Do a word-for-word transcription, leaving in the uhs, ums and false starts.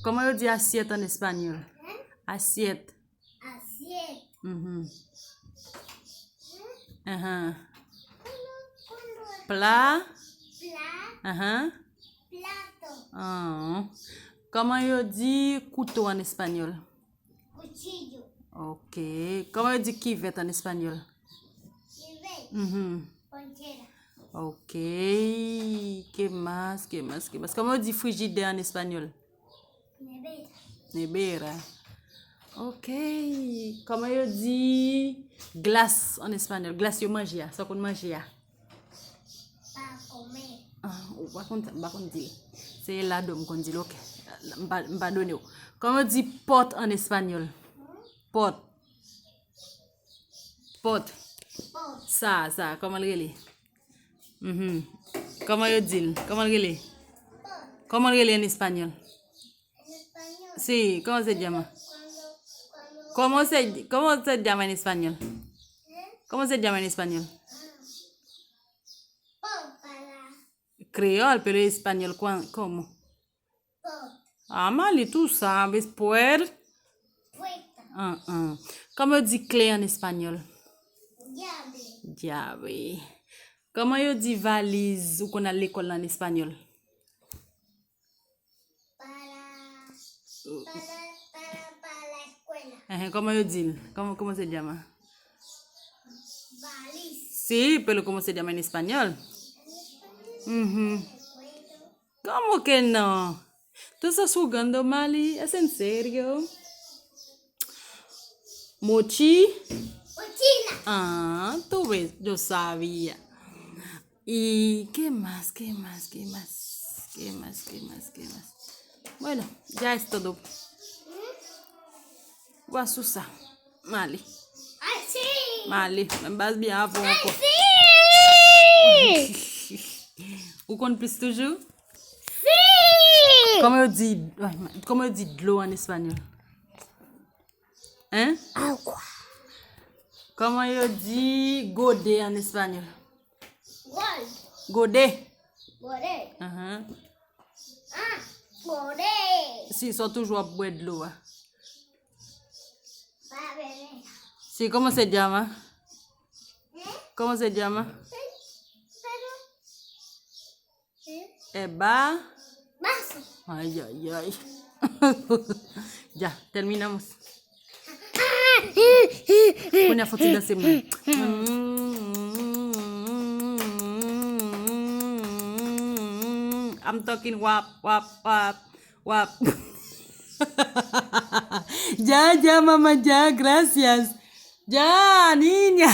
Kòman yo di asyèt an espanyòl? Asyèt. Asyèt. Mhm. Ahan. Pla. Pla. Ahan. Plato. Ah. Kòman yo di kouto an espanyòl? Cuchillo. Ok. Kòman yo di kivèt an espanyòl? Kivèt. Mhm. Ponchera. Ok. Ke mas, ke mas, ke mas? Kòman yo di frijidè an espanyòl? Nevera. Nevera. Ok. Kòman yo di glas an espanyòl? Glas yo manje a. Sa w konn manje a? Pa comer. Ah, ou pa konn sa, m pa konn di l. Se Elado m konn di l, ok. M pa, m padone w. Kòman yo di pòt an espanyòl? Pòt. Pòt. Pòt. Sa, sa, kòman l rele? Mhm. Kòman yo di l? Kòman l rele? Pòt. Kòman l rele an espanyòl? En español. Sí, ¿cómo se llama? Cuando, cuando, ¿Cómo se, cómo se llama en español? ¿Eh? ¿Cómo se llama en español? Ah. Pòt, pala. Kreyòl, pero español, cuan-, ¿cómo? Pòt. Ah, Mali, tú sabes, puer-, Puerta. Ah, ah. ¿Cómo yo di kle an espanyòl? Llave. Llave. Kòman yo di valiz ou konn al lekòl la an espanyòl? Para, para, para, para la escuela. Ehe, kòman yo di l? ¿Cómo, cómo se llama? Valiz. Sí, pero ¿cómo se llama en español? Mhm. ¿Cómo que no? ¿Tú estás jugando, Mali? ¿Es en serio? Mochi? Mochila. Ah, tú ves, yo sabía. ¿Y qué más? ¿Qué más? ¿Qué más? ¿Qué más? ¿Qué más? ¿Qué más? Bueno, ya es todo. Wasusa. Mali. Ay, sí. Mali. Mwen baz byen avè w ankò. Ay, sí. Ou konn plis toujou? Sí. Kòman yo di, kòman yo di dlo an espanyòl? Hein? Agua. Kòman yo di gode an espanyòl? Gol. Gode. Gode. Ahan. Ah, gode. Si, sa w toujou ap bwè dlo a. Pa bebe. Si, ¿cómo se llama? Eh? ¿Cómo se llama? Pero, eh? Eba. Vaso. Ay, ay, ay. Ya, terminamos. Kounye a fò ti danse mwen. I'm talking wap, wap, wap, wap. Ya, ya, mama, ya, gracias. Ya, niña.